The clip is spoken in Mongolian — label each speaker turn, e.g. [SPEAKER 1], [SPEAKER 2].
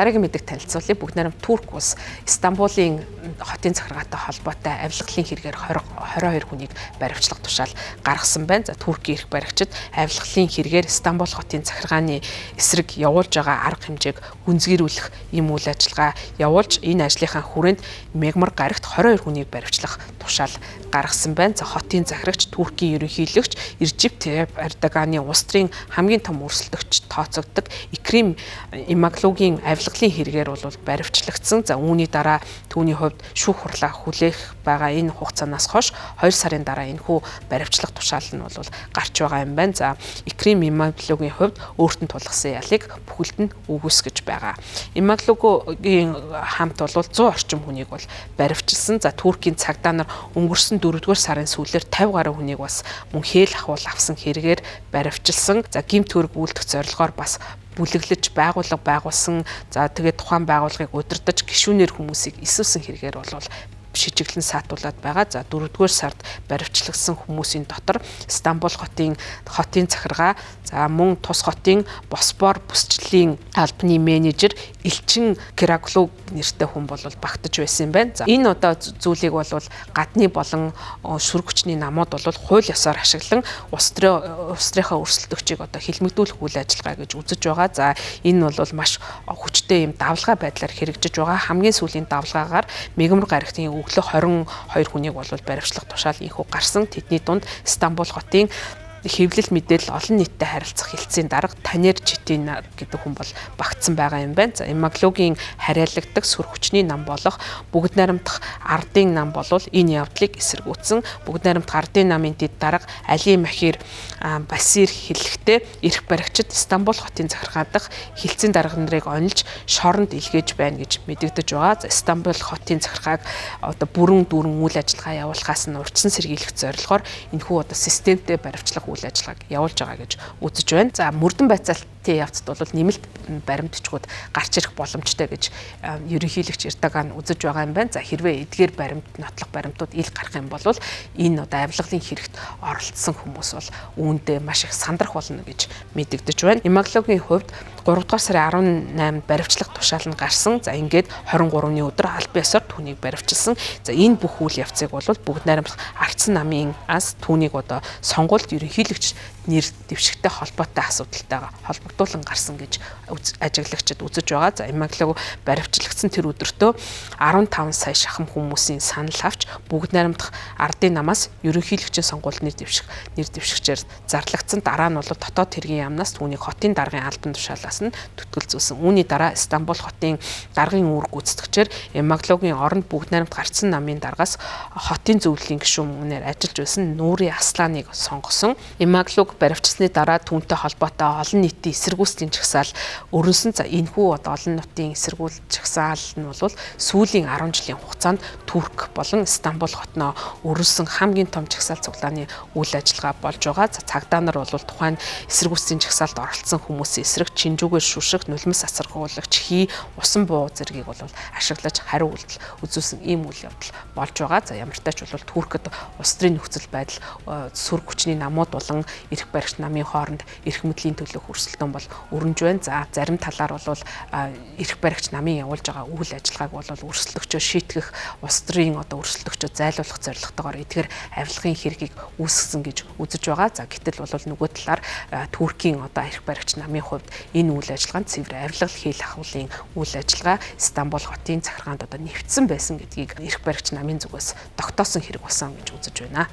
[SPEAKER 1] Дараагийн мэдээг танилцуулъя. Бүгд найрамд Турк улс Стамбулын хотын захиргаатай холбоотой авилгалын хэрэгээр 22 хүнийг баривчлах тушаал гаргасан байна. За, Туркийн эрх баригчид авилгалын хэрэгээр Стамбул хотын захиргааны эсрэг явуулж байгаа арга хэмжээг гүнзгийрүүлэх ийм үйл ажиллагаа явуулж, энэ ажлынхаа хүрээнд мягмар гарагт 22 хүнийг баривчлах тушаал гаргасан байна. За, хотын захирагч, Туркийн ерөнхийлөгч Режеп Тайип Эрдоганы улс төрийн хамгийн том өрсөлдөгч тооцогддог Экрем Имамоглугийн авилгалын хэрэгээр бол баривчлагдсан. За, үүний дараа түүний хувьд шүүх хурлаа хүлээх байгаа энэ хугацаанаас хойш 2 сарын дараа энэхүү баривчлах тушаал нь бол гарч байгаа юм байна. За, Экрем Имамоглугийн хувьд өөрт нь тулгасан ялыг бүхэлд нь үгүйсгэж байгаа. Имамоглугийн хамт бол 100 орчим хүнийг бол баривчилсан. За, Туркийн цагдаа нар өнгөрсөн 4-р сарын сүүлээр 50 гаруй хүнийг бас мөн хээл ахуул авсан хэрэгээр баривчилсан. За, гэмт хэрэг үйлдэх зорилгоор бас бүлэглэж байгууллага байгуулсан. За, тэгээд тухайн байгууллагыг удирдах гишүүнээр хүмүүсийг эсвсэн хэрэгээр бол шижиглэн саатуулаад байгаа. За, 4-р сард баривчлагдсан хүмүүсийн дотор Стамбул хотын захиргаа, за мөн тус хотын Боспор бүсчлийн албаны менежер Элчин Кераглу нэртэй хүн бол багтаж байсан юм байна. За, энэ одоо зүйлийг бол гадны болон шүрэг хүчний намууд бол хууль ёсоор ашиглан улс төрийнхөө өрсөлдөгчийг одоо хилмигдүүлэх үйл ажиллагаа гэж үзэж байгаа. За, энэ бол маш хүчтэй юм давлгаа байдлаар хэрэгжиж байгаа. Хамгийн сүүлийн давлгаагаар мегмар гарагтын өглөө 22 хүнийг бол баривчлах тушаал инхүү гарсан. Тэдний дунд Стамбул хотын хэвлэл мэдээлэл олон нийттэй харилцах хэлтсийн дарга Танер Читин гэдэг хүн бол багтсан байгаа юм байна. За, Имамоглугийн харьяалагддаг сүр хүчний нам болох бүгд найрамдах ардын нам бол энэ явдлыг эсэргүүцсэн. Бүгд найрамдах ардын намын дэд дарга Али Махир Басир хэлэхдээ эрх баригчид Стамбул хотын захиргаа дахь хэлтсийн дарга нарыг онилж шоронд илгээж байна гэж мэдэгдэж байгаа. За, Стамбул хотын захиргааг одоо бүрэн дүүрэн үйл ажиллагаа явуулахаас нь урьдчилан сэргийлэх зорилгоор энэхүү одоо системтэй баривчлах үйл ажиллагааг явуулж байгаа гэж үзэж байна. За, мөрдөн байцаалтын явцад бол нэмэлт баримтчгууд гарч ирэх боломжтой гэж ерөнхийлөгч Эрдоган үзэж байгаа юм байна. За, хэрвээ эдгээр баримт нотлох баримтууд ил гарах юм бол энэ одоо авилгалын хэрэгт оролцсон хүмүүс бол үүндээ маш их сандрах болно гэж мэдэгдэж байна. Имамоглугийн хувьд 3 дугаар сарын 18-нд баривчлах тушаал нь гарсан. За, ингээд 23-ны өдөр албан ёсоор түүнийг баривчилсан. За, энэ бүх үйл явцыг бол бүгд найрамдах ардсан намын ас түүнийг одоо сонгуульд ерөнхийлөгч нэр дэвшигтэй холбоотой асуудалтайгаа холбогдуулан гарсан гэж ажиглагчид үзэж байгаа. За, Имамоглу баривчлагдсан тэр өдөртөө 15 сая шахам хүмүүсийн санал авч бүгд найрамдах ардын намаас ерөнхийлөгчийн сонгуульд нэр дэвшигчээр зарлагдсан. Дараа нь бол дотоод хэргийн яамнаас түүнийг хотын даргын албан тушаалаас нь түтгэлзүүлсэн. Үүний дараа Стамбул хотын даргын үүрэг гүйцэтгэгчээр Имамоглугийн оронд бүгд найрамдах ардсан намын даргаас хотын зөвлөлийн гишүүн мөнээр ажиллаж байсан Нури Асланыг сонгосон. Имамоглуг баривчсны дараа түүнтэй холбоотой олон нийтийн эсэргүүцлийн жагсаал өрнөсөн. За, энэхүү одоо олон нутгийн эсэргүүл жагсаал нь бол сүүлийн 10 жилийн хугацаанд Турк болон Стамбул хотноо өрнөсөн хамгийн том жагсаал цуглааны үйл ажиллагаа болж байгаа. За, цагдаа нар бол тухайн эсэргүүцлийн жагсаалд оролцсон хүмүүсийн эсрэг чинжүүгээр шүших, нулимс асаргуулагч хий, усан буу зэргийг бол ашиглаж хариу үйлдэл үзүүлсэн ийм үйл явдал болж байгаа. За, ямар ч тач бол Туркд улс төрийн нөхцөл байдал сүрэг хүчний намууд болон эрх баригч намын хооронд эрх мэдлийн төлөөх өрсөлдөөн бол өрнөж байна. За, зарим талаар бол эрх баригч намын явуулж байгаа үйл ажиллагааг бол өрсөлдөгчөө шийтгэх, улс төрийн одоо өрсөлдөгчөө зайлуулах зорилготойгоор эдгээр авилгын хэргийг үүсгэсэн гэж үзэж байгаа. За, гэтэл бол нөгөө талаар Туркийн одоо эрх баригч намын хувьд энэ үйл ажиллагаанд цэвэр авилгал хэл ахуулын үйл ажиллагаа Стамбул хотын захиргаанд одоо нэвтсэн байсан гэдгийг эрх баригч намын зүгээс тогтоосон хэрэг болсон гэж үзэж байна.